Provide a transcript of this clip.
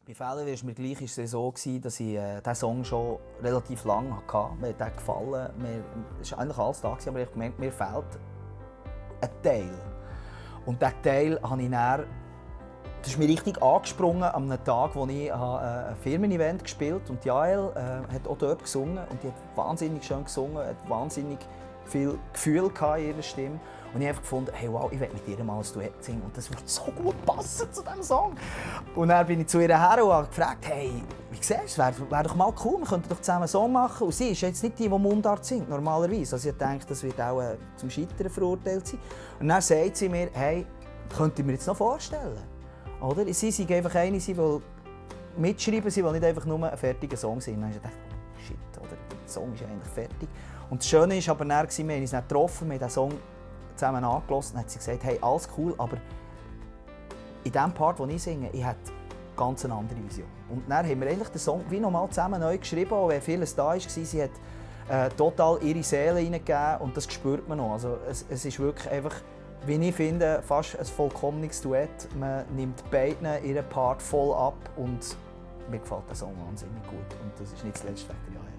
Bei Fehler war es mir gleich so, dass ich diesen Song schon relativ lange hatte. Mir hat der gefallen. Es war eigentlich alles da, aber ich habe gemerkt, mir fehlt ein Teil. Und diesen Teil habe ich dann, das ist mir richtig angesprungen an einem Tag, wo ich ein Firmen-Event gespielt habe. Und Jael hat auch dort gesungen. Und die hat wahnsinnig schön gesungen, hat wahnsinnig viel Gefühl in ihrer Stimme. Und ich habe gefunden, hey, wow, ich will mit ihr mal ein Duett singen und das wird so gut passen zu diesem Song. Und dann bin ich zu ihr her und habe gefragt, hey, wie siehst du, wäre doch mal cool, wir könnten doch zusammen einen Song machen. Und sie ist jetzt nicht die Mundart singt, normalerweise. Also ich denke, das wird auch zum Scheitern verurteilt sein. Und dann sagt sie mir, hey, könnte ich mir jetzt noch vorstellen. Oder? Sie ist einfach eine, sie will mitschreiben, sie will nicht einfach nur einen fertigen Song singen. Dann habe ich gedacht, shit, oder? Der Song ist eigentlich fertig. Und das Schöne war aber dann, wir haben uns dann getroffen, wir haben den Song zusammen angehört und hat sie gesagt, hey, alles cool, aber in dem Part, den ich singe, ich hätte ganz eine andere Vision. Und dann haben wir eigentlich den Song wie nochmal zusammen neu geschrieben, auch wenn vieles da war. Sie hat total ihre Seele reingegeben und das spürt man noch. Also es ist wirklich einfach, wie ich finde, fast ein vollkommenes Duett. Man nimmt beiden ihren Part voll ab und mir gefällt der Song wahnsinnig gut. Und das ist nicht zuletzt wegen der Jael.